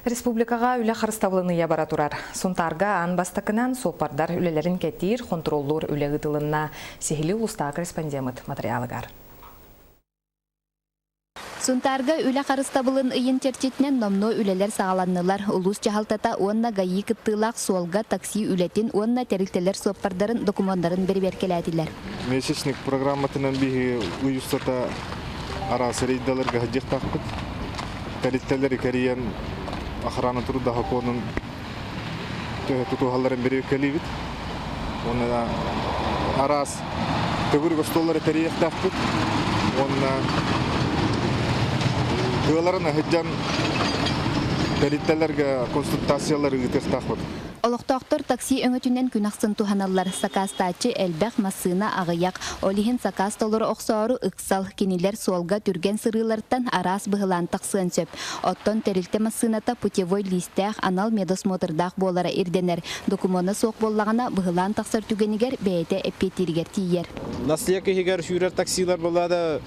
Республикаҕа үлэ харыстабылын ыйа бара турар. Сунтаарга аан бастакынан суоппардар үлэлэрин кэтиир, хонтуруоллуур үлэ ыытылынна. Сиһилии улуустааҕы корреспондеммыт матырыйаалыгар. Сунтаарга үлэ харыстабылын ыйын чэрчитинэн номнуо үлэлэр саҕаланнылар. Улуус дьаһалтата уонна ГАИ кыттыылаах суолга такси үлэтин уонна тэрилтэлэр суоппардарын докумуоннарын бэрэбиэркэлээтилэр. Месячник программатынан биһи ый устата араас рейдаларга сылдьыахтаахпыт. Тэрилтэлэри кэрийэн охрана труда сокуонун төһө тутуһалларын бэрэбиэркэлиибит. Уонна араас төгүрүк остуоллары тэрийиэхтээхпит. Уонна тыаларын сылдьан тэрилтэлэргэ консультациялары ыытыахтаахпыт. Олохтоохтор такси өҥөтүнэн күн ахсын туһаналлар. Сакаастааччы элбэх, массыына аҕыйах. Ол иһин сакаас толоро охсоору ыксал. Кинилэр суолга түргэн сырыыларыттан араас быһылаан тахсыан сөп. Оттон тэрилтэ массыыната путевой лиистээх, анал медосмотрдаах буолара ирдэнэр. Докумуона суох буоллаҕына, быһылаан тахсар түгэнигэр бэйэтэ эппиэттииригэр тиийэр. Наследие иһигэр сүүрэр таксилар была да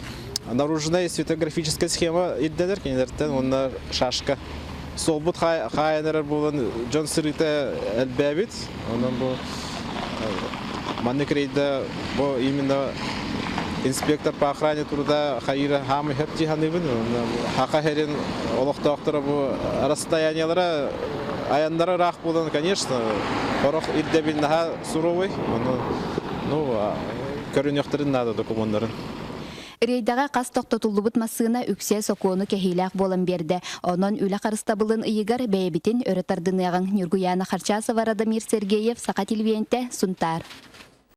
наружная светографическая схема ирдэнэр кинилэртэн уонна шашка. Суолбут хаайан эрэр буолан дьон сырыыта элбээбит. Онон бу маннык рейда бу именно инспектор по охране труда хайыра хаамы хөп дии саныыбын. Хаха херин олохтоохторо бу расстояниялара айаннара ыраах буолан, конечно, сорох ирдэбил наһаа суровый. Ону ну көрүнүөхтэрин наада докумуоннарын. Рейдэҕэ хас тохтотуллубут массыына үксэ сокуону кэһиилээх буолан биэрдэ. Онон үлэ харыстабылын ыйыгар бэйэбитин өрө тардыныаҕыҥ. Ньургуйаана Харчасова, Радомир Сергеев, Саха телевидениетэ, Сунтаар.